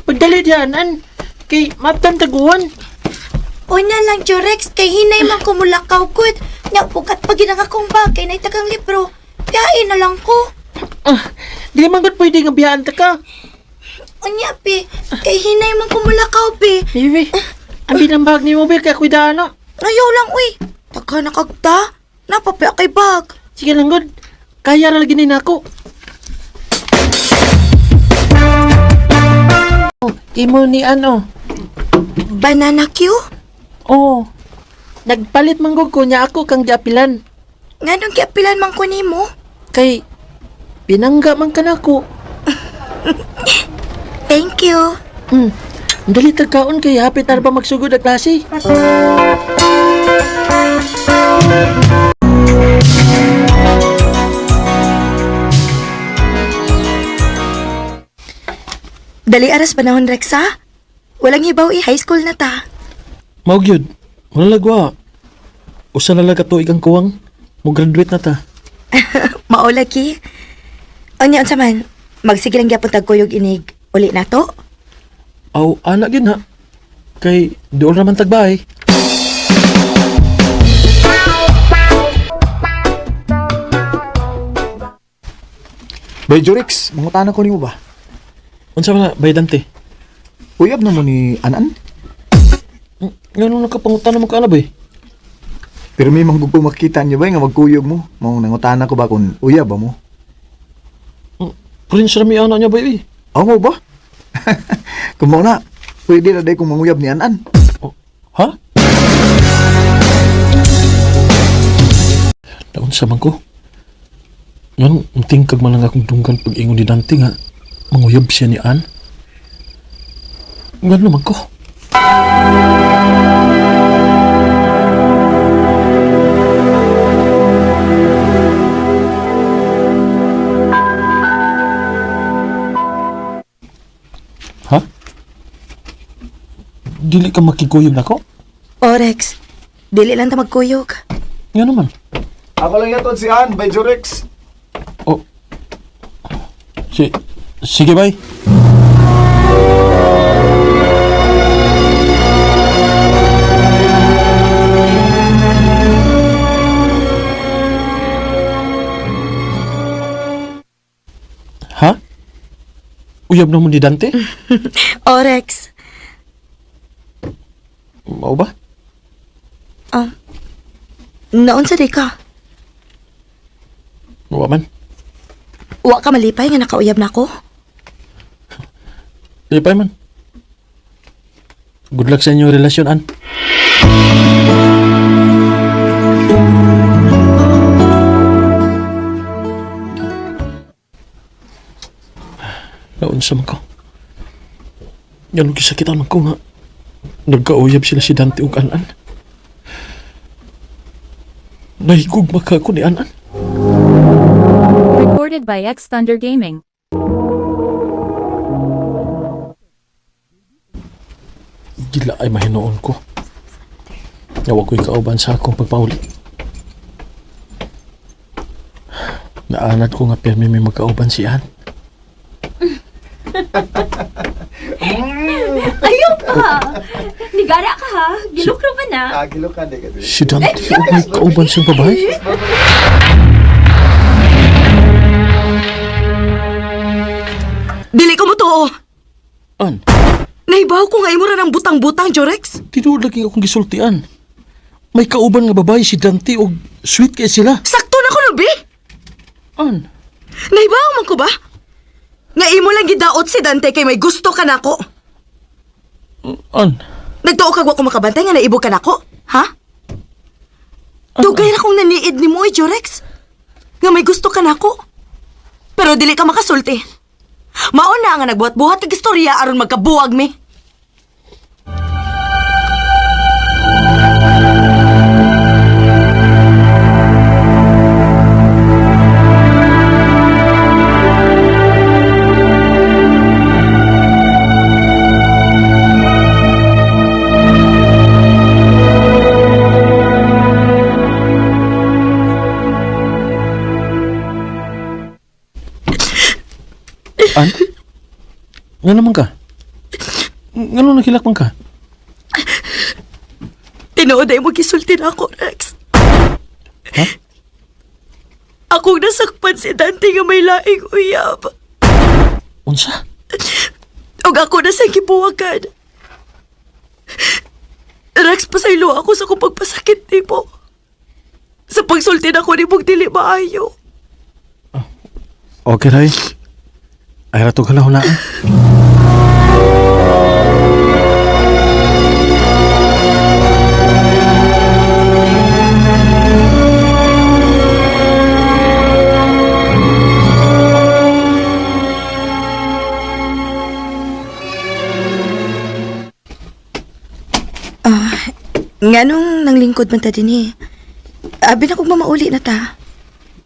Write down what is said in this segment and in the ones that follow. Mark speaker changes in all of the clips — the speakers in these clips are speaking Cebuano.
Speaker 1: Pagdali diyan, an. Kay maptan taguan.
Speaker 2: Una lang, Jorex, kay hinay man kumulakaw gud. Nya, bukat pa ginang akong bag, kay naitagang libro. Biyain na lang ko.
Speaker 1: Ah, di man gud pwede nga biyaan ta ka.
Speaker 2: Unya, pi, kay hinay man kumulakaw, pi.
Speaker 1: Bibi, ang binang bag ni mo, be, kay kwidaan na.
Speaker 2: Ayaw lang, uy. Taka na kagta. Napapaya kay bag.
Speaker 1: Sige lang gud. Kaya ra lagi ni nako. Oh, imo ni ano?
Speaker 2: Banana Q?
Speaker 1: Oh. Nagpalit man gud ko niya ako kang giapilan.
Speaker 2: Nganong giapilan man ko nimo?
Speaker 1: Kay pinangga man ka nako.
Speaker 2: Thank you.
Speaker 1: Dali tag kaon kay hapit na ba magsugod ang klase.
Speaker 2: Dali aras panahon, Rex, ha? Walang hibaw, eh. High school na ta.
Speaker 1: Mao gyud. Wala lagwa. Usa na lang ka tuig ang kuwang. Mo graduate na ta.
Speaker 2: Maulagi. Unya, unsa man? Magsige lang gyapon tag kuyog inig. Uli na to?
Speaker 1: Aw, ana gyud ha. Kay dool raman tagbay.
Speaker 3: Bay Jurix, mangutana ko nimo ba?
Speaker 1: Unsa man na, bay Dante?
Speaker 3: Uyab na mo ni Anan?
Speaker 1: Ngano nakapangutan mo ka ana bay?
Speaker 3: Pero may manggug ko makita niyo ba nga magkuyog mo? Mong nangutana ko ba kung uyab ba mo?
Speaker 1: Prince rami ana niya bay. Eh.
Speaker 3: Aw mo ba? Kung mao na, pwede na day kung manguyab ni Anan.
Speaker 1: Oh, ha? Naunsa man ko? Ngan, tingkag man lang akong dunggan pag ingon ni Dante nga manguyab siya ni Ann. Ngan naman ko. Ha? Dili ka makikuyog nako?
Speaker 2: O, Rex. Dili lang ta magkuyog.
Speaker 1: Nga naman.
Speaker 3: Ako lang yaton si Ann, Bay Jurix.
Speaker 1: Oh. Si sige bay. Ha? Uyab na mo ni Dante?
Speaker 2: O, Rex.
Speaker 1: Mao ba?
Speaker 2: Oh. Naunsa di ka?
Speaker 1: Wa man.
Speaker 2: Wa ka malipay nga nakauyab na ko?
Speaker 1: Lipay man. Good luck sa inyong relasyon, An. Naunsa man ko. Ganun kisakitan man ko nga. Nagkauyab sila si Dante ug An-An. Nahigugma ka ako ni An-An.
Speaker 4: Recorded by X Thunder Gaming.
Speaker 1: Gila ay mahinoon ko. Nawa ko'y kauban sa akong pagpauli. Naanad ko nga pirmi may magkauban si Ann.
Speaker 5: Ayaw pa! Nigara ka ha? Gilukro ba na?
Speaker 3: Agilo ka di ka.
Speaker 1: Si Dante ug may kauban siyang babae.
Speaker 2: Dili ko mo tuo.
Speaker 1: An,
Speaker 2: Nahibaw ko nga imo ra ng butang-butang, Jorex.
Speaker 1: tinuod lagi akong gisultian. May kauban nga babae si Dante og sweet kay sila.
Speaker 2: Sakto na ko no, bi.
Speaker 1: An,
Speaker 2: Nahibaw man ko ba? Nga imo lang gidaot si Dante kay may gusto ka nako.
Speaker 1: an,
Speaker 2: Nagtuo kag wa ko makabantay nga naibog ka nako, ha? Dugay ra kong naniid ni mo, eh, Jorex. Nga may gusto ka nako. Pero dili ka makasulti. Mao na nga nagbuhat-buhat kag istorya aron magkabuwag mi.
Speaker 1: An? Nga naman ka? Ngano nakilak man ka?
Speaker 2: Tinuod ay mo gisulti na ako, Rex.
Speaker 1: Ha?
Speaker 2: Akong nasakpan si Dante nga may laing uyab.
Speaker 1: Unsa?
Speaker 2: Ug ako na sa gibuwagan. Rex, pasaylo ako sa kong pagpasakit nimo. Sa pagsulti na ko ni mong dili maayo.
Speaker 1: Okay, Ray. Ay ratog halahunaan.
Speaker 2: Nganong nanglingkod man ta din eh. Abi na kong mamauli na ta.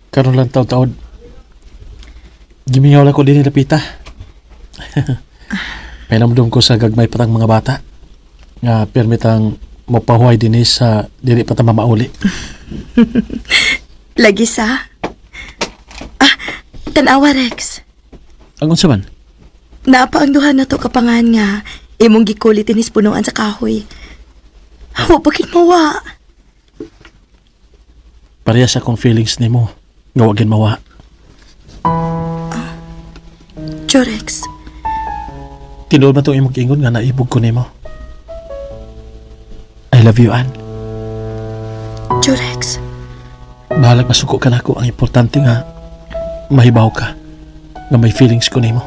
Speaker 1: Karon lang taod-taod. Gimingaw lang ko din ni Lapita. Painamdum ko sa gagmay patang mga bata. Nga permitang mapahuay din eh sa dili pa ta mamauli.
Speaker 2: Lagi sa. Ah, tanawa Rex.
Speaker 1: Ang unsa man?
Speaker 2: Naapa ang duha na to kapangan nga imong gikulit inis punuan sa kahoy. Wa pa gid mawa.
Speaker 1: Parehas akong feelings nimo. Nga wa gid mawa.
Speaker 2: Jorex,
Speaker 1: Tinuod man tong imong giingon nga naibog ko nimo. I love you, Ann.
Speaker 2: Jorex.
Speaker 1: Bahalag masuko ka nako. Ang importante nga mahibaw ka nga may feelings ko nimo.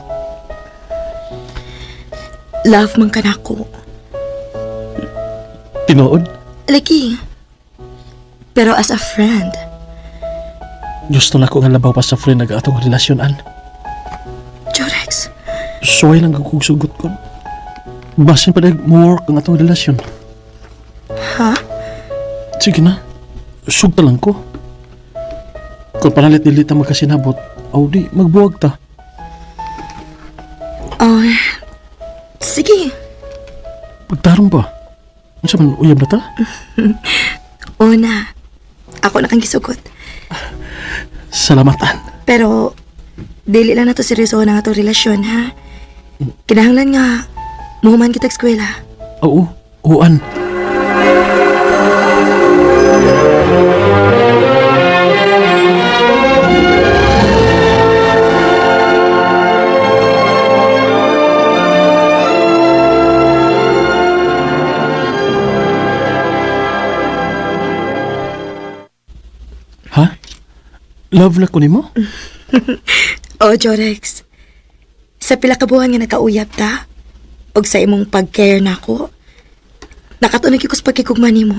Speaker 2: Love man ka nako.
Speaker 1: Tinuod?
Speaker 2: Lagi. Pero as a friend,
Speaker 1: Gusto na ko nga labaw pa sa friend nag atong relasyon, Ann.
Speaker 2: Jorex,
Speaker 1: Suway lang kung sugot ko. Basin pa mo work ang atong relasyon.
Speaker 2: ha?
Speaker 1: Sige na. Sugta lang ko. Kung panalit dili ta magkasinabot, aw di, magbuwag ta.
Speaker 2: Oh, sige.
Speaker 1: Pagtarong ba? Unsa man uyab na ta?
Speaker 2: Una, ako na kang gisugot.
Speaker 1: Salamat, Ann.
Speaker 2: Pero, dili lang na to seryoso na atong relasyon, ha? Kinahanglan nga, muhuman kitag eskwela.
Speaker 1: Oo, oo, Ann. Ha? Love na ko nimo?
Speaker 2: Oh, Jorex. Sa pila ka buwan nga nakauyab ta, og sa imong pag-care nako, nakatunog ko sa pagkikugma nimo.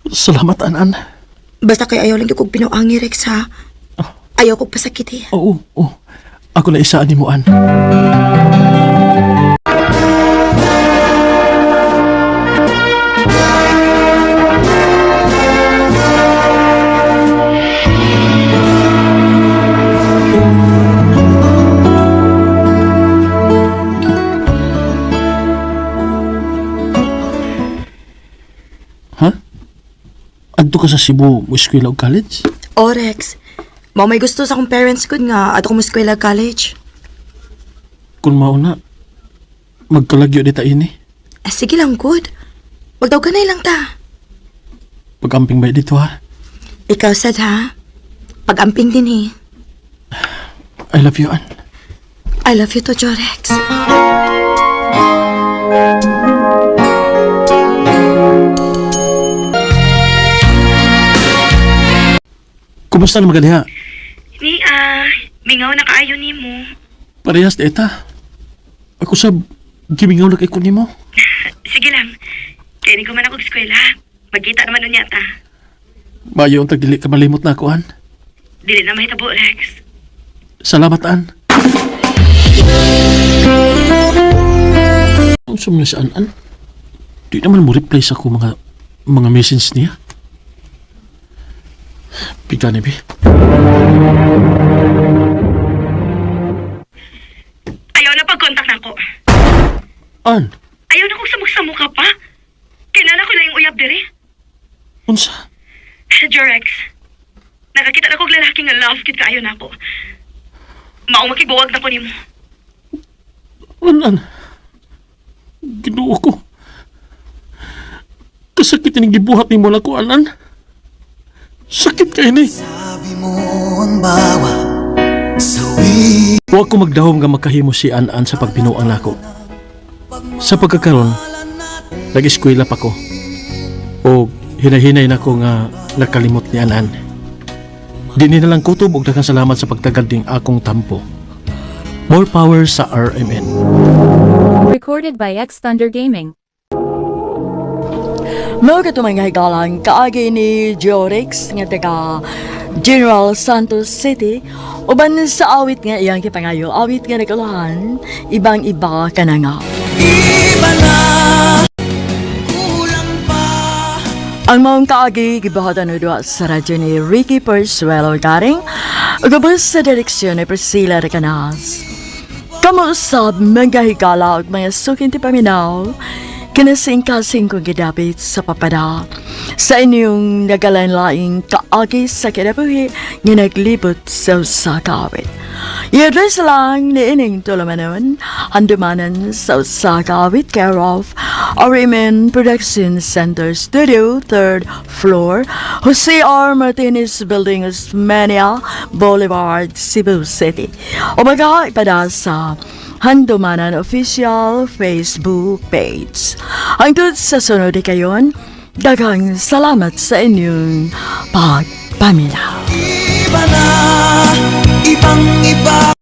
Speaker 1: Salamat, An An.
Speaker 2: Basta kay ayaw lang gyud kog pinuangi, Rex, ha? Ayaw kog pasakit, eh.
Speaker 1: Oo, oo. Ako na isaan nimo, An. Ha? Adto ka sa Cebu mo eskwela o college?
Speaker 2: Oh, Rex. Mao may gusto sa akong parents ko nga ato ko mo eskwela college.
Speaker 1: Kung mauna, magkalagyo di ta ini.
Speaker 2: Ah, sige lang, good. Magdaw lang ta.
Speaker 1: Pag-amping ba dito ha?
Speaker 2: Ikaw sad ha. Pag-amping din eh.
Speaker 1: I love you, Ann.
Speaker 2: I love you to, Jorex.
Speaker 1: Kumusta na maganiha?
Speaker 2: Ni ah, mingaw na kaayo nimo.
Speaker 1: Parehas na ita. Ako sa gimingaw na kay ko nimo.
Speaker 2: Sige lang. Kaya ko man ako eskwela. Magkita naman unya ta.
Speaker 1: Mayo ang tagdili ka malimot na ako, Ann.
Speaker 2: Dili na mahitabo, Rex.
Speaker 1: Salamat, Ann. Ang sumna si Ann, Ann? Di naman mo reply sa ako mga message niya. Biga ni, bi.
Speaker 2: Ayaw na pag-contact nako.
Speaker 1: Ann,
Speaker 2: Ayaw na kong samok-samo ka pa. Kinala ko na yung uyab diri.
Speaker 1: unsa?
Speaker 2: Jorex, nakakita na kog lalaki nga love kit kaayo nako. Maong makibuwag na ko nimo.
Speaker 1: Ann, Anan. Ginoo ko. Kasakit ning gibuhat nimo nako, Anan. Sakit kay ni.
Speaker 6: Sabi mo ang bawat sawi.
Speaker 1: Wa ko magdahom nga makahimo si An-an sa pagbinuang nako. Sa pagkakaron, nag-eskwela pa ko. O hinahinay nako nga nakalimot ni An-an. Di ni na lang kutob og daghang salamat sa pagtagad ning akong tampo. More power sa RMN.
Speaker 4: Recorded by X Thunder Gaming.
Speaker 7: Mao kato, mga higalang, kaagi ni Jorex nga taga General Santos City uban sa awit nga iyang gipangayo, awit nga nagkuluhan, "Ibang Iba Ka Na Nga."
Speaker 6: Iba na, kulang pa.
Speaker 7: Ang maong kaagi gibuhatan og duwa sa radyo ni Ricky Persuelo Garing ug ubos sa direksyon ni Priscilla Recanas. Kamo usab, mga higala ug mga suking tipaminaw, kinasingkasing kong gidapit sa papada sa inyong nagalain-laing kaagi sa kinabuhi nga naglibot sa usa ka awit. I-address lang ni ining tulumanon, Handumanan sa usa ka awit, care of RMN Production Center Studio, third floor, Jose R. Martinez Building, Osmeña Boulevard, Cebu City. O pada sa Handumanan Official Facebook page. Hangtod sa sunod kayon, daghang salamat sa inyong pagpaminaw.
Speaker 6: Iba na, ibang iba.